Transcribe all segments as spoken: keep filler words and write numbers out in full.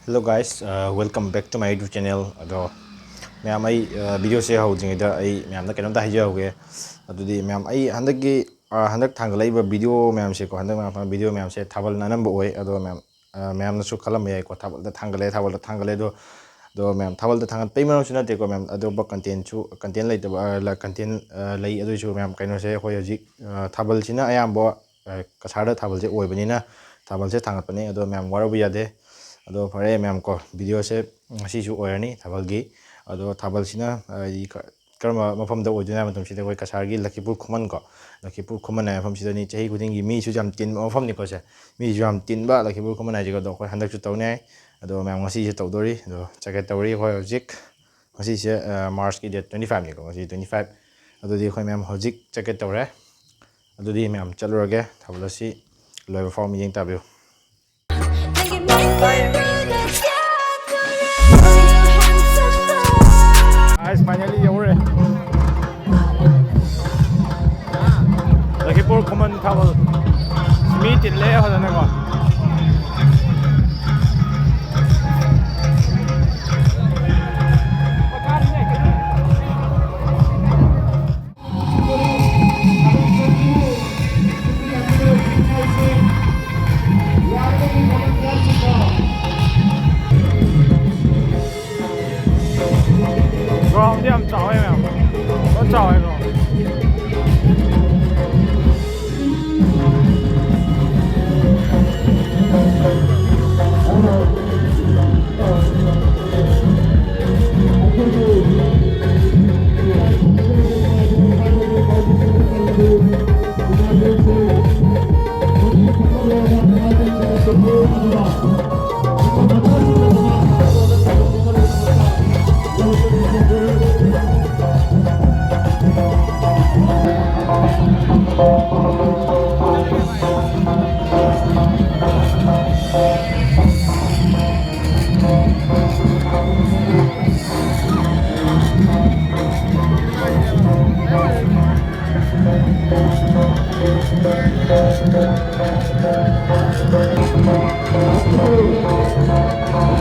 Hello guys, uh, welcome back to my YouTube channel. ꯑꯗꯣ ꯃꯌꯥꯝ, ꯑꯩ ꯚꯤꯗꯤꯑꯣꯁꯦ ꯍꯧꯗ꯭ꯔꯤꯉꯩꯗ ꯑꯩ ꯃꯌꯥꯝꯗ ꯀꯩꯅꯣꯝꯇ ꯍꯥꯏꯖꯍꯧꯒꯦ꯫ ꯑꯗꯨꯗꯤ ꯃꯌꯥꯝ, ꯑꯩ ꯍꯟꯗꯛꯀꯤ, ꯑ, ꯍꯟꯗꯛ ꯊꯥꯡꯒꯠꯂꯛꯏꯕ ꯚꯤꯗꯤꯑꯣ ꯃꯌꯥꯝꯁꯦꯀꯣ, ꯍꯟꯗꯛ ꯃꯌꯥꯝ ꯊꯥꯡꯒꯠ-, ꯚꯤꯗꯤꯑꯣ ꯃꯌꯥꯝꯁꯦ ꯊꯥꯕꯜꯅ ꯑꯅꯝꯕ ꯑꯣꯏ꯫ ꯑꯗꯣ ꯃꯌꯥꯝ, ꯑ, ꯃꯌꯥꯝꯅꯁꯨ ꯈꯜꯂꯝꯕ ꯌꯥꯏꯀꯣ, ꯊꯥꯕꯜꯗ ꯊꯥꯡꯒꯠꯂꯦ, ꯊꯥꯕꯜꯗ ꯊꯥꯡꯒꯠꯂꯦ꯫ ꯑꯗꯣ, ꯑꯗꯣ ꯃꯌꯥꯝ, ꯊꯥꯕꯜꯗ ꯊꯥꯡꯒꯠꯄꯩ ꯃꯔꯝꯁꯨ ꯅꯠꯇꯦꯀꯣ ꯃꯌꯥꯝ, ꯑꯇꯣꯞꯄ ꯀꯟꯇꯦꯟꯁꯨ, ꯀꯟꯇꯦꯟ ꯂꯩꯇꯕ, ꯑ, ꯂ-, ꯀꯟꯇꯦꯟ, ꯑ, ꯂꯩ꯫ ꯑꯗꯨꯏꯁꯨ ꯃꯌꯥꯝ, ꯀꯩꯅꯣꯁꯦ ꯑꯩꯈꯣꯏ ꯍꯧꯖꯤꯛ, ꯑ, ꯊꯥꯕꯜꯁꯤꯅ ꯑꯌꯥꯝꯕ, ꯑ, ꯀꯁꯥꯔꯗ ꯊꯥꯕꯜꯁꯦ ꯑꯣꯏꯕꯅꯤꯅ ꯊꯥꯕꯜꯁꯦ ꯊꯥꯡꯒꯠꯄꯅꯦ꯫ ꯑꯗꯣ ꯃꯌꯥꯝ ꯋꯥꯔꯧꯕ ꯌꯥꯗꯦ꯫ ꯑꯗꯣ ꯐꯔꯦ ꯃꯌꯥꯝ ꯀꯣ, ꯚꯤꯗꯤꯑꯣꯁꯦ ꯉꯁꯤꯁꯨ ꯑꯣꯏꯔꯅꯤ ꯊꯥꯕꯜꯒꯤ꯫ ꯑꯗꯣ ꯊꯥꯕꯜꯁꯤꯅ, ꯍꯥꯏꯗꯤ, ꯀ-, ꯀꯔꯝꯕ ꯃꯐꯝꯗ ꯑꯣꯏꯗꯣꯏꯅꯣ ꯍꯥꯏꯕ ꯃꯇꯝꯁꯤꯗ ꯑꯩꯈꯣꯏ ꯀꯁꯥꯔꯒꯤ ꯂꯈꯤꯄꯨꯔ ꯈꯨꯃꯟ ꯀꯣ, ꯂꯈꯤꯄꯨꯔ ꯈꯨꯃꯟ ꯍꯥꯏꯕ ꯃꯐꯝꯁꯤꯗꯅꯤ ꯆꯍꯤ ꯈꯨꯗꯤꯡꯒꯤ ꯃꯤꯁꯨ ꯌꯥꯝ ꯇꯤꯟꯕ ꯃꯐꯝꯅꯤꯀꯣ ꯁꯦ꯫ ꯃꯤꯁꯨ ꯌꯥꯝ ꯇꯤꯟꯕ ꯂꯈꯤꯄꯨꯔ ꯈꯨꯃꯟ ꯍꯥꯏꯁꯤꯀꯣ꯫ ꯑꯗꯣ ꯑꯩꯈꯣꯏ ꯍꯟꯗꯛꯁꯨ ꯇꯧꯅꯤ ꯍꯥꯏ꯫ ꯑꯗꯣ ꯃꯌꯥꯝ ꯉꯁꯤꯁꯦ ꯇꯧꯗꯣꯔꯤ꯫ ꯑꯗꯣ ꯆꯠꯀꯦ ꯇꯧꯔꯤ ꯑꯩꯈꯣꯏ ꯍꯧꯖꯤꯛ꯫ ꯉꯁꯤꯁꯦ, ꯑ, ꯃꯥꯔꯆꯀꯤ date twenty five ꯅꯤꯀꯣ, ꯉꯁꯤ twenty five꯫ ꯑꯗꯨꯗꯤ ꯑꯩꯈꯣꯏ ꯃꯌꯥꯝ ꯍꯧꯖꯤꯛ ꯆꯠꯀꯦ ꯇꯧꯔꯦ꯫ ꯑꯗꯨꯗꯤ ꯃꯌꯥꯝ ꯆꯠꯂꯨꯔꯒꯦ꯫ ꯊꯥꯕꯜ ꯑꯁꯤ ꯂꯣꯏꯕ ꯐꯥꯎ ꯃꯤꯠꯌꯦꯡ ꯇꯥꯕꯤꯌꯨ꯫ Guys, finally ꯌꯧꯔꯦ꯫ ꯂꯈꯤꯄꯨꯔ ꯈꯨꯃꯟ ꯊꯥꯕꯜ꯫ ꯃꯤ ꯇꯤꯜꯂꯦ ꯐꯖꯅꯀꯣ꯫ Groundꯗꯤ ꯌꯥꯝ ꯆꯥꯎꯋꯦ ꯃꯌꯥꯝ꯫ ꯐꯖꯅ ꯆꯥꯎꯋꯦ ground꯫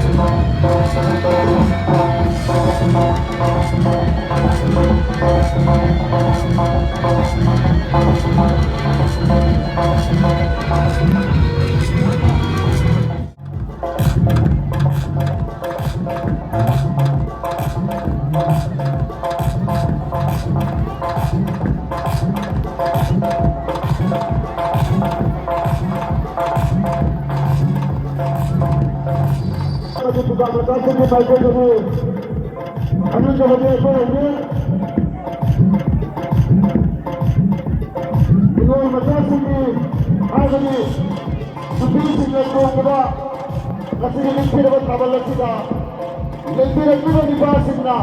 ꯑꯗꯨ ꯗꯨꯀꯥꯟ ꯃꯆꯥꯁꯤꯡꯒꯤ ꯃꯥꯏꯀꯩꯗꯒꯤ ꯑꯅꯤꯁꯨꯕꯗꯤ ꯑꯩꯈꯣꯏ ꯍꯧꯖꯤꯛ ꯐꯤꯔꯣꯜ ꯃꯆꯥꯁꯤꯡꯒꯤ ꯍꯥꯏꯕꯗꯤ ꯅꯨꯄꯤꯁꯤꯡꯅ ꯇꯣꯡꯕꯗ ꯉꯁꯤꯒꯤ ꯅꯤꯡꯊꯤꯔꯕ ꯊꯥꯕꯜ ꯑꯁꯤꯗ ꯂꯦꯡꯕꯤꯔꯛꯂꯤꯕ ꯅꯨꯄꯥꯁꯤꯡꯅ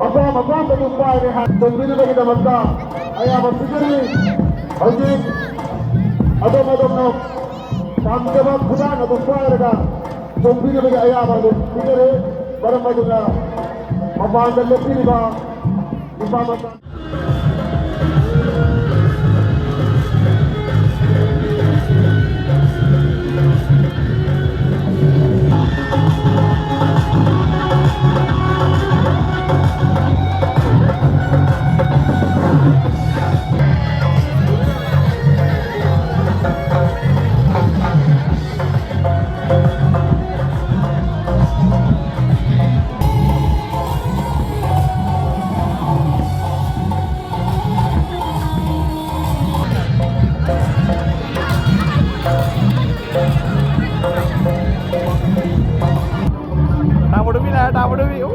ꯑꯄꯥꯝ ꯑꯄꯥꯝꯕꯗꯨ ꯄꯥꯏꯔꯦ ꯍꯥꯏ ꯇꯧꯕꯤꯅꯕꯒꯤꯗꯃꯛꯇ ꯑꯌꯥꯕ ꯄꯤꯖꯔꯤ꯫ ꯍꯧꯖꯤꯛ ꯑꯗꯣꯝ ꯑꯗꯣꯝꯅ ꯄꯥꯝꯖꯕ ꯈꯨꯗꯥꯡ ꯑꯗꯨ ꯄꯥꯏꯔꯒ ꯇꯣꯡꯕꯤꯅꯕꯒꯤ ꯑꯌꯥꯕ ꯑꯗꯨ ꯄꯤꯖꯔꯤ꯫ ꯃꯔꯝ ꯑꯗꯨꯅ ꯃꯄꯥꯟꯗ ꯂꯦꯞꯄꯤꯔꯤꯕ ꯅꯨꯄꯥ ꯃꯆꯥ ꯇꯥꯃꯣꯗꯨ ꯃꯤ ꯂꯥꯛꯑꯦ, ꯇꯥꯃꯣꯗꯨ ꯃꯤ꯫ ꯎ!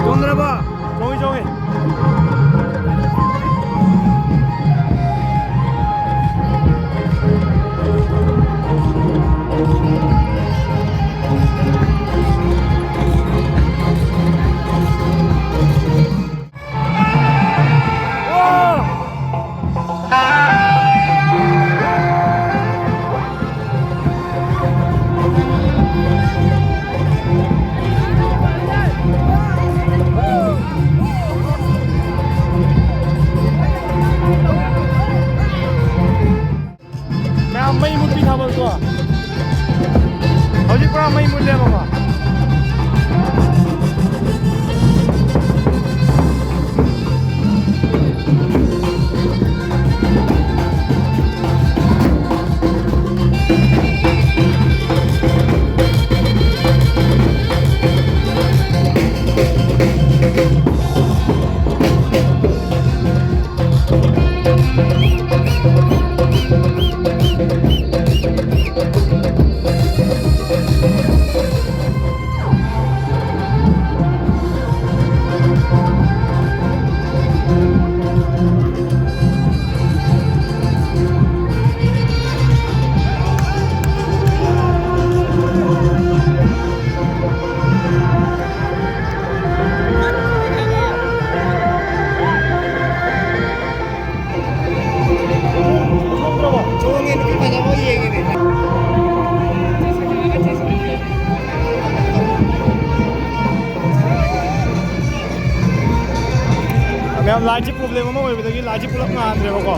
ꯆꯣꯡꯗ꯭ꯔꯕ? ꯆꯣꯡꯉꯤ, ꯆꯣꯡꯉꯤ꯫ ꯌꯥꯝ ꯂꯥꯏꯠꯁꯤ ꯄ꯭ꯔꯣꯕ꯭ꯂꯦꯝ ꯑꯃ ꯑꯣꯏꯕꯗꯒꯤ ꯂꯥꯏꯠꯁꯤ ꯄꯨꯂꯞ ꯉꯥꯟꯗ꯭ꯔꯦꯕꯀꯣ꯫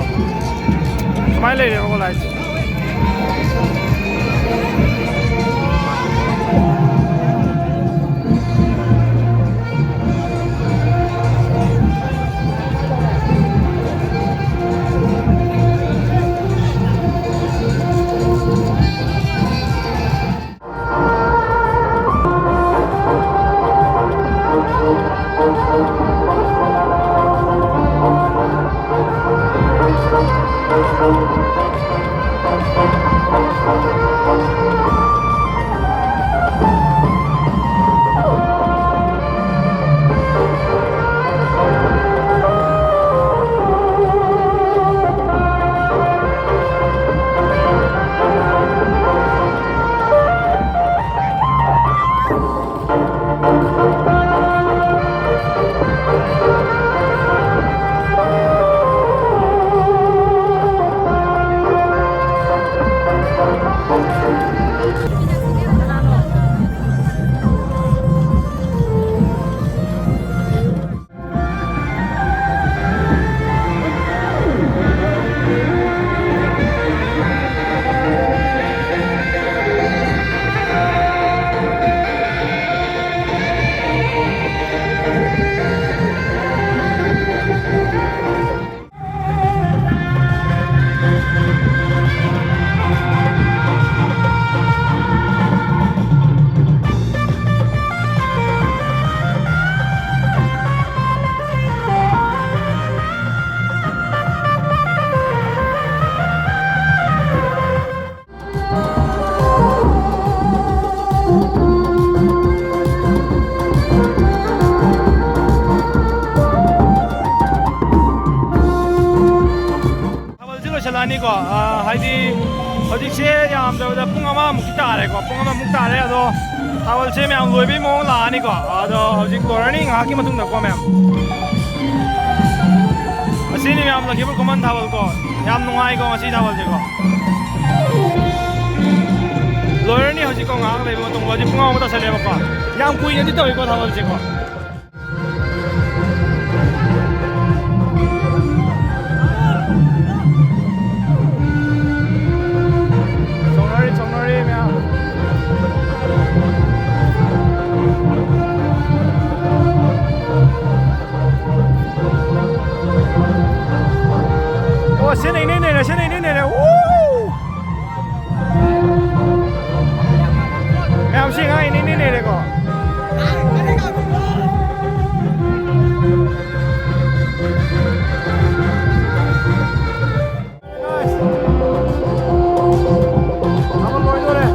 ꯁꯨꯃꯥꯏꯅ ꯂꯩꯔꯦꯕꯀꯣ ꯂꯥꯏꯠꯁꯤ꯫ ꯊꯥꯕꯜꯁꯦ ꯂꯣꯏꯁꯤꯜꯂꯛꯑꯅꯤꯀꯣ꯫ ꯑꯥ, ꯍꯥꯏꯗꯤ ꯍꯧꯖꯤꯛꯁꯦ ꯌꯥꯝꯗ꯭ꯔꯕꯗ ꯄꯨꯡ ꯑꯃꯃꯨꯛꯇꯤ ꯇꯥꯔꯦꯀꯣ, ꯄꯨꯡ ꯑꯃꯃꯨꯛ ꯇꯥꯔꯦ꯫ ꯑꯗꯣ ꯊꯥꯕꯜꯁꯦ ꯃꯌꯥꯝ ꯂꯣꯏꯕꯩ ꯃꯑꯣꯡ ꯂꯥꯛꯑꯅꯤꯀꯣ꯫ ꯑꯗꯣ ꯍꯧꯖꯤꯛ ꯂꯣꯏꯔꯅꯤ ꯉꯥꯏꯍꯥꯛꯀꯤ ꯃꯇꯨꯡꯗꯀꯣ ꯃꯌꯥꯝ꯫ ꯑꯁꯤꯅꯤ ꯃꯌꯥꯝ ꯂꯛꯈꯤꯕ ꯈꯨꯃꯟ ꯊꯥꯕꯜꯀꯣ꯫ ꯌꯥꯝ ꯅꯨꯡꯉꯥꯏꯀꯣ ꯉꯁꯤ ꯊꯥꯕꯜꯁꯦꯀꯣ꯫ ꯂꯣꯏꯔꯅꯤ ꯍꯧꯖꯤꯛꯀꯣ, ꯉꯥꯏꯍꯥꯛ ꯂꯩꯕ ꯃꯇꯨꯡ꯫ ꯍꯧꯖꯤꯛ ꯄꯨꯡ ꯑꯃ ꯇꯥꯁꯜꯂꯦꯕꯀꯣ꯫ ꯌꯥꯝ ꯀꯨꯏꯅꯗꯤ ꯇꯧꯏꯀꯣ ꯊꯥꯕꯜꯁꯦꯀꯣ꯫ ꯁꯤꯅ ꯏꯅꯩ ꯅꯩꯔꯦ, ꯁꯤꯅ ꯏꯅꯩ ꯅꯩꯔꯦ꯫ ꯋꯨ! ꯃꯌꯥꯝ ꯁꯤ ꯉꯥ ꯏꯅꯩ ꯅꯩ ꯅꯩꯔꯦꯀꯣ꯫ ꯊꯥꯕꯜ ꯂꯣꯏꯗꯣꯔꯦ꯫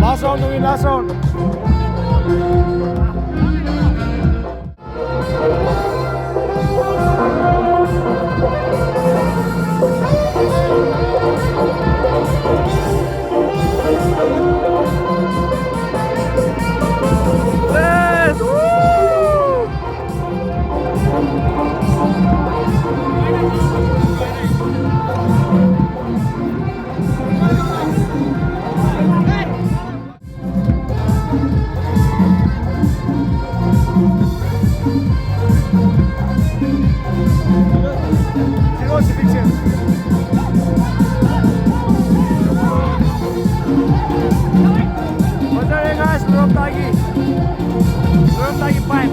Last round ꯇꯧꯏ, last round꯫ Zero eviction. ꯐꯖꯔꯦ, guys, ꯂꯣꯏꯔꯝꯗꯥꯏꯒꯤ, ꯂꯣꯏꯔꯝꯗꯥꯏꯒꯤ ꯄꯥꯏꯞ꯫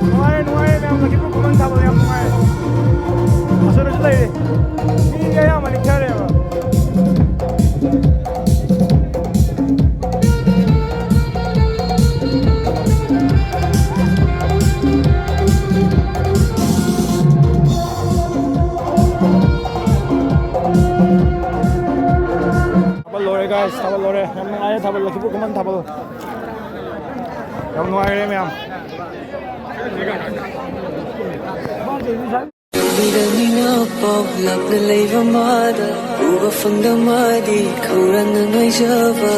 ꯅꯨꯡꯉꯥꯏꯔꯦ, ꯅꯨꯡꯉꯥꯏꯔꯦ ꯃꯌꯥꯝ, ꯂꯛꯈꯤꯄꯨꯔ ꯈꯨꯃꯟ ꯊꯥꯕꯜ ꯌꯥꯝ ꯅꯨꯡꯉꯥꯏꯔꯦ꯫ ꯑꯁꯣꯝꯗꯁꯨ ꯂꯩꯔꯦ꯫ ꯃꯤꯗꯤ ꯑꯌꯥꯝꯕ ꯂꯤꯛꯊꯔꯦꯕ꯫ ꯊꯥꯕꯜ ꯂꯣꯏꯔꯦ, guys, ꯊꯥꯕꯜ ꯂꯣꯏꯔꯦ꯫ ꯌꯥꯝ ꯅꯨꯡꯉꯥꯏꯔꯦ ꯊꯥꯕꯜ, ꯂꯛꯈꯤꯄꯨꯔ ꯈꯨꯃꯟ ꯊꯥꯕꯜ꯫ ꯌꯥꯝ ꯅꯨꯡꯉꯥꯏꯔꯦ ꯃꯌꯥꯝ꯫ ꯃꯤꯔꯝ ꯃꯤꯅ ꯄꯥꯎ ꯂꯥꯞꯅ ꯂꯩꯕ ꯃꯥꯗ ꯎꯕ ꯐꯪꯗ ꯃꯥꯗꯤ ꯈꯧꯔꯥꯡꯅ ꯉꯥꯏꯖꯕ꯫